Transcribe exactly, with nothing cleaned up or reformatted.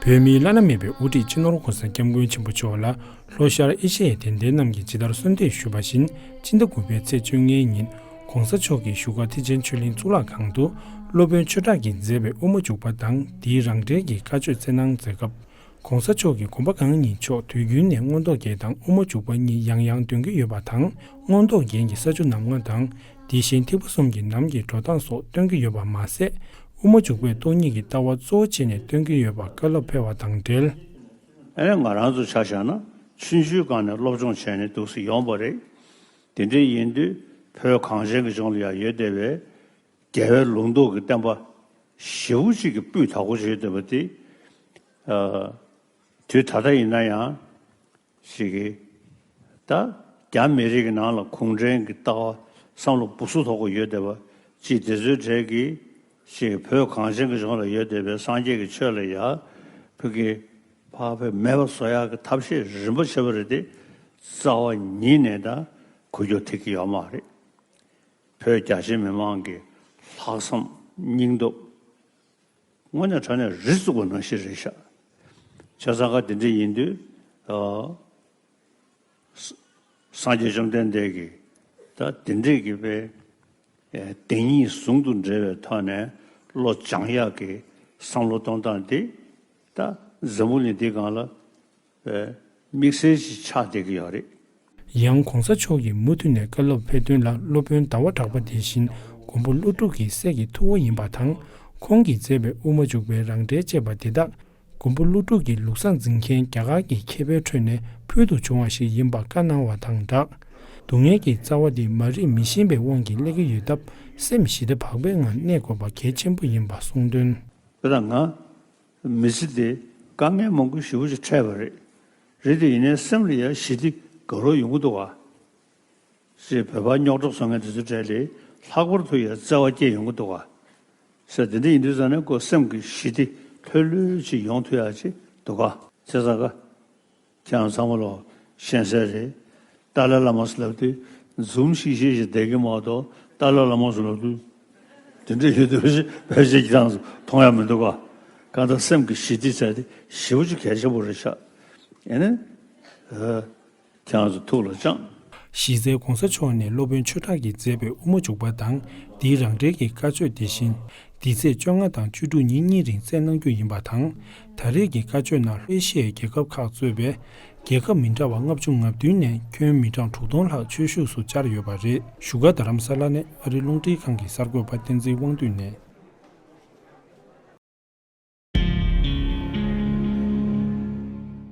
བོད་མིའི་བླ་ན་མེད་པའི་དབུ་ཁྲིད་སྤྱི་ནོར་༸གོང་ས་༸སྐྱབས་མགོན་ཆེན་པོ་མཆོག་ལ་ལྷོ་ཤར་ཨེ་ཤ་ཡའི་དད་ལྡན་རྣམས་ཀྱིས་ཇི་ལྟར་གསོལ་འདེབས་ཞུས་པ་བཞིན། སྤྱི་ཟླ་དགུ་པའི་ཚེས་བཅོ་ལྔའི་ཉིན་༸གོང་ས་མཆོག་གིས་བཞུགས་སྒར་ཐེག་ཆེན་ཆོས་གླིང་གཙུག་ལག་ཁང་དུ་སློབ་དཔོན་ཆོས་གྲགས་ཀྱིས་མཛད་པའི་དབུ་མ་འཇུག་པ་དང་དེའི་རང་འགྲེལ་གྱི་བཀའ་ཆོས་སྩལ་གནང་མཛད་སྐབས། ༸གོང་ས་མཆོག་གིས་དགོངས་པ་གང་ཉིད་མཆོག་དུས་རྒྱུན་ནས་མངོན་རྟོགས་རྒྱན་དང་དབུ་མ་འཇུག་པ་གཉིས་ཡང་ཡང་འདོན་གྱི་ཡོད་པ་དང་། མངོན་རྟོགས་རྒྱན་གྱི་ས་བཅུ་ནམ་ལྔ་དང་། དེ་བཞིན་ཐེག་པ་གསུམ་གྱི་ནམ་གྱི་འགྲོ་སྟངས་སོགས་སྟོན་གྱི་ཡོད་པ་མ་ཟད། དབུ་མ་འཇུག་པའི་སྟོང་ཉིད་ཀྱི་ལྟ་བ་གཙོ་བོ་བྱས་ནས་སྟོན་གྱི་ཡོད་པར་བཀའ་སློབ་ཕེབས་པ་དང་འབྲེལ། ཨ་ནི་ང་རང་ཚོ་ཆ་བཞག་ན་ཆུང་ཆུང་སྒང་ནས་སློབ་སྦྱོང་བྱས་ནས་འདུག་སེ་ཡོང་བ་རེད། དེ་འདྲ་ཡིན་དུས་བོད་གངས་ཅན་གྱི་ལྗོངས་ལ་ཡང་ཡོད་བསྡད་པའི་རྒྱལ་བའི་ལུང་རྟོགས་ཀྱི་བསྟན་པ་ཞེ་པོ་ཅིག་གི་སྤུས་དག་པོ་ཞིག་ཡོད་བསྡད་པ་དེ། ཨ། དུས་ད་ལྟ་ཡིན་ན་ཡང་། ཞིག་གིས། ད་རྒྱ་མི་རིགས་ཀྱི་ནང་ལ་གུང་ཁྲན་གྱི་ལྟ་བ་བསམ་བློ་སྦུག་སུབ་ཐོག་གི་ཡོད་བསྡད་པ་ཅིག་དེ་ཚོའི་གྲས་ཀྱིས་ཞིག་བོད་གངས་ཅན་གྱི་ལྗོངས་ལ་ཡོད་བསྡད་པའི་སངས་རྒྱས་ཀྱི་ཆོས་ལ་ཡ་བོད་ཀྱི་ཕར་བོད་མེད་པ་བཟོ་ཡག་གི་ཐབས་ཤེས་རིམ་པ་བྱས་པ་རེད་དེ། རྩ་བ་ཉིད་ནས་ད་འགུལ་སྐྱོད་ཐེབས་ཀྱི་ཡོད་མ་རེད། བོད་རྒྱ་ཆེ་མི་མང་གི་ལྷག་བསམ་སྙིང་སྟོབས། དངོས་གནས་དྲང་གནས་རི་བཙུགས་པ་ནང་བཞིན་རེད་ཤག་བྱས་ཙང་ཀ་དེ་འདྲ་ཡིན་དུས། ཨ། ས་སངས་རྒྱས་བཅོམ་ལྡན་འདས་ཀྱིས་ད་དེ་འདྲས་ཀྱི་དཔེ། ཨ། བདེན་གཉིས་ཟུང་དུ་འབྲེལ་བའི་ཐོག་ནས་བློ་སྦྱང་ཡག་གི་བསམ་བློ་གཏོང་སྟངས་དེ་ད་འཛམ་བུ་གླིང་འདིའི་སྒང་ལ། དམིགས་བསལ་ཞིག་ཆགས་བསྡད་ཀྱི་ཡོད་རེད། ཡང་༸གོང་ས་མཆོག་གིས་མུ་མཐུད་ནས་བཀའ་སློབ་ཕེབས་དོན་ལ་སློབ་དཔོན་ཟླ་བ་གྲགས་པ་དེ་བཞིན་མགོན་པོ་ཀླུ་སྒྲུབ་ཀྱི་སྲས་ཀྱི་ཐུ་བོ་ཡིན་པ་དང་། ཁོང་གིས་མཛད་པའི་དབུ་མ་འཇུག་པའི་རང་འགྲེལ་ཅེས་པ་དེ་དག་མགོན་པོ་ཀླུ་སྒྲུབ་ཀྱི་ལུགས་བཟང་འཛིན་མཁན་རྒྱ་གར་གྱི་མཁས་པའི་ཁྲོད་ནས་ཕུལ་དུ་བྱུང་བ་ཞིག་ཡིན་པ་བཀའ་གནང་བ་དང་སྦྲགས། སྡུག་བསྔལ་གྱི་རྩ་བ་དེ་མ་རིག་མི་ཤེས་པའི་དབང་གིས་སླེབས་ཀྱི་ཡོད་སྟབས། སེམས་ཞི་བདེ་བག་ཕེབས་ངང་གནས་དགོས་པ་གལ་ཆེན་པོ་ཡིན་པ་གསུངས་དོན། དེ་དང་ང་། མི་ཚེ་འདི་དཀའ་ངལ་མང་པོ་ཞེ་པོ་ཅིག་འཕྲད་པ་རེད། རེད་དེ་ཡིན་ནའི་སེམས་ལ་ཡང་ཞི་བདེ་དགའ་རབ་ཡོང་གི་འདུག་ག་ཅེས་བོད་པ་རྙོག་དྲ་བཟོ་མཁན་དེ་ཚོའི་གྲས་ལས་ལྷག་པར་དུ་ཡང་བརྩེ་བ་སྐྱེ་ཡོང་གི་འདུག་ག་ཟེར། དེ་འདྲ་ཡིན་དུས་ཙང་ནས་ཁོ་སེམས་ཀྱི་ཞི་བདེ་ལྷོད་ལྷོད་ཅིག་ཡོང་ཐུབ་ཡག་ཅིག་འདུག་ག་བྱས་ཙང་ཀ་ཁྱེད་རང་ཚང་མ་ལོ་ཤེས་གསལ་རེད། ཏཱ་ལའི་བླ་མ་ཟེར་ལབ་དུས་འཛུམ་ཤིག་ཤིག་ཞིག་བསྡད་ཀྱི་མ་གཏོགས། ཏཱ་ལའི་བླ་མ་ཟེར་ལབ་དུས་དེ་འདྲ་ཡོད་དུས་བོད་ཆས་ཀྱི་སྟངས་སུ་མཐོང་ཡ་མི་འདུག་ག་གང་ལྟར་སེམས་ཀྱི་ཞི་བདེ་ཟེར་དེ་ཞེ་པོ་ཅིག་གལ་ཆེན་པོ་རེད་ཤག་ཨེ་ནི། ཨ། ཁྱེད་རང་ཚོ་ཐུགས་ལ་བཅངས། གཞི་རྩའི་༸གོང་ས་མཆོག་ནས་སློབ་དཔོན་ཆོས་གྲགས་ཀྱིས་མཛད་པའི་དབུ་མ་འཇུག་པ་དང་དེའི་རང་འགྲེལ་གྱི་བཀའ་ཆོས་དེ་བཞིན། འདི་ཚེས་བཅོ་ལྔ་དང་བཅུ་དྲུག་ཉིན་གཉིས་རིང་སྩལ་གནང་རྒྱུ་ཡིན་པ་དང་། ད་རེས་ཀྱི་བཀའ་ཆོས་ནང་ལྷོ་ཨེ་ཤི་ཡའི་རྒྱལ་ཁབ་ཁག་གཙོས་པའི་རྒྱལ་ཁབ་མི་འདྲ་བ་ལྔ་བཅུ་ང་བདུན་ནས་ཁྱོན་མི་གྲངས་དྲུག་སྟོང་ལྷག་ཆོས་ཞུགས་སུ་བཅར་ཡོད་པ་རེད། བཞུགས་སྒར་རྡ་རམ་ས་ལ་ནས་ཨ་རིའི་རླུང་འཕྲིན་ཁང་གི་གསར་འགོད་པ་བསྟན་འཛིན་དབང་འདུས་ནས།